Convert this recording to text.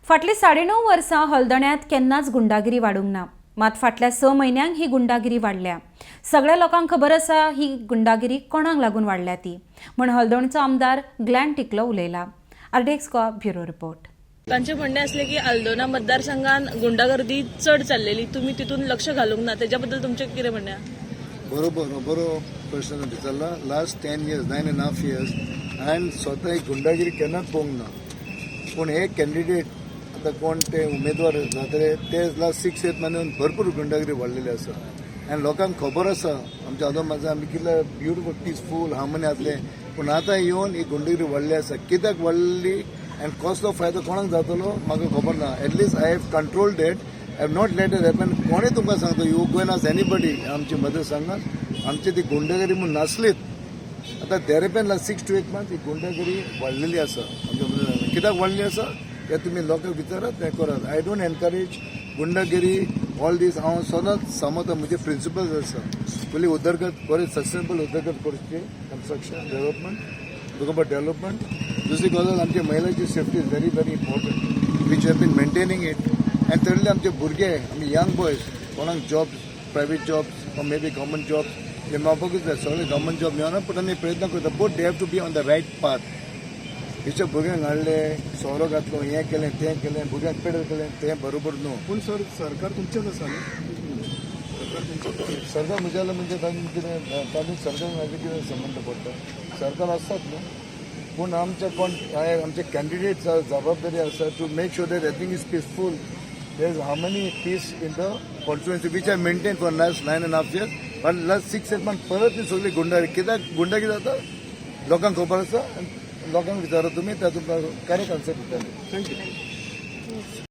फाटलीं 9.5 वर्सां हळदोण्यांत केन्नाच गुंडागिरी वाडूंक ना. मात फाटल्या 6 म्हयन्यांक ही गुंडागिरी वाडल्या. सगळ्या लोकांक खबर आसा ही गुंडागिरी कोणाक लागून वाडल्या ती, म्हण हळदोणचो आमदार ग्लॅन टिकलो उलयला. RDX Goa, bureau report. तांचे म्हणणें असलें की आल्दोना मतदारसंघात गुंडागर्दी चड चाललेली, तुम्ही तितून लक्ष घालूंक ना. त्याच्या बद्दल तुमचें कितें म्हणणें आहा? बरोबर, बरो प्रश्न विचारला. Last 10 years, 9.5 years, हांवें स्वता एक गुंडागिरी केन्नाच पळोवंक ना. पूण हे कॅन्डिडेट, आतां कोण ते उमेदवार जातले, ते लास्ट 6-8 म्हयन्यान भरपूर गुंडागिरी वाडलेली आसा आनी लोकांक खबर आसा, आमच्या आदो माझा आमी कितले ब्युटिफूल, पिसफूल, हार्मनी आसले. पूण आतां येवन ही गुंडागिरी वाडली आसा. कित्याक वाडली आनी कसलो फायदो कोणाक जातलो, म्हाका खबर ना. At least I have control that. I have not let it happen. कोणें तुमकां सांगता, you go and ask anybody. आमची मदत सांगात, आमची ती गुंडगिरी म्हूण नासलीच. आतां धेंरेपेन लास्ट 6 टू 8 मंथ ही गुंडगिरी वाडलेली आसा आमच्या मतदारसंघात. कित्याक वाडली आसा हें तुमी लोकांक विचारात, तें करात. I don't encourage गुंडगिरी, all these. हांव सदांच सांगता, म्हजे प्रिंसिपल्स आसा. पयलीं उदरगत, बरें सक्सेसफूल उदरगत करची, कन्स्ट्रक्शन, डेव्हलपमेंट, तुका डेव्हलपमेंट. दुसरी गजाल, आमच्या महिलांची safety is very very important, which have been maintaining it. आनी थर्डली, आमचे भुरगे, आमी यंग बॉयज, कोणाक jobs, private jobs or maybe government jobs ते मेळपाकूच जाय. सगळे गव्हर्मेंट जॉब मेळना, पूण आमी प्रयत्न करता, but they have to be on the right path. हेच्या भुरग्यांक हाडले, सोरो घातलो, हें केलें, तें केलें, भुरग्यांक पेडल केलें, तें बरोबर न्हू. पूण सर, सरकार तुमचेच आसा न्ही? सरकार तुमचें. सरकार म्हजें जाल्यार म्हणजे तातूंत कितें, तातूंत सरकार म्हाजे कितें संबंद पडटा? सरकार आसतात न्हू, पूण आमचे कोण आमचे कॅन्डिडेट जबाबदारी आसा to make sure that everything is peaceful, there is harmony, peace in the constituency, which I maintain for last 9.5 years. पण लास्ट 6-8 मंथ परत ती सगळी गुंडागिरी. कित्याक गुंडागिरी जाता, लोकांक खबर आसा आनी लोकांक विचारा तुमी, त्या तुमकां करेक्ट आन्सर दितले. Thank you.